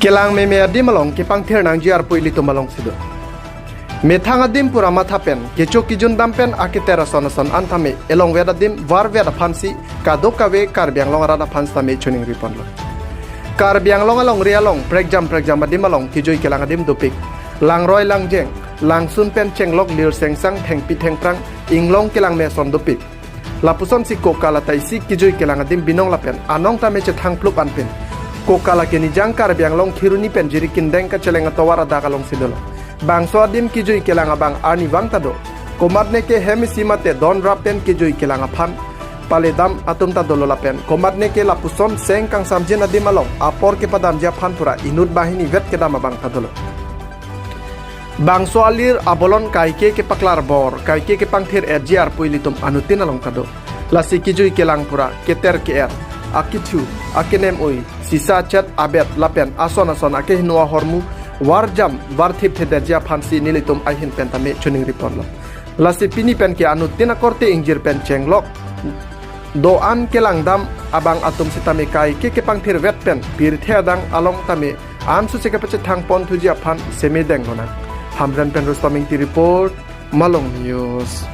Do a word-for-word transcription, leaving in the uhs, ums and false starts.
Kelang meme adim along kepangthir nangji arpu ilitum alongsi do. Methang adim pura matha pen, kecho kejun dam pen aketer ason ason an tame elongvet adim varvet aphansi kadokave Karbi Anglong arat aphan tame choningri ponlo. Karbi Anglong alongri along prekjam prekjam adim along kejui kelang adim dopik. Langroi langjeng, langsun pen chenglok lir sengsang thengpi thengphrang inglong kelang me ason dopik. Lapusonsi kokala ta isi kejui kelang adim binong lapen anong tame chethang plup anpin. Kokala kenijang Karbi Anglong Kheroni pen Jirikindeng kacheleng atovar adak alongsi dolo. Bangso adim kejui kelang abang arnivang ta do. Komatne ke hem isi mate don rap pen kejui kelang aphan paledam atum ta dolo lapen komatne ke lapuson seng kangsamjin adim along apor kepadamji aphan pura inut banghini vet kedam abang ta dolo. Bangso alir abolon kaike kepaklar bor, kaike kepangthir etji arpu ilitum anuttin along ta do. Lasi kejui kelang pura keter ke-er, akethu, akenem ui, sisa chet abet lapen ason ason akehingno ahormu varjam varthip thedetji aphansi nelitum ahin pen tame choningri ponlo. Lasi pini pen ke anuttin akorte ingjir pen chenglok do-an kelangdam abang atum sitame kaike kepangthir vet pen pirthe adang along tame ansu si kepachethang ponthuji aphan seme deng lonang. Hamren pen Rustom Ingti report, Malong News.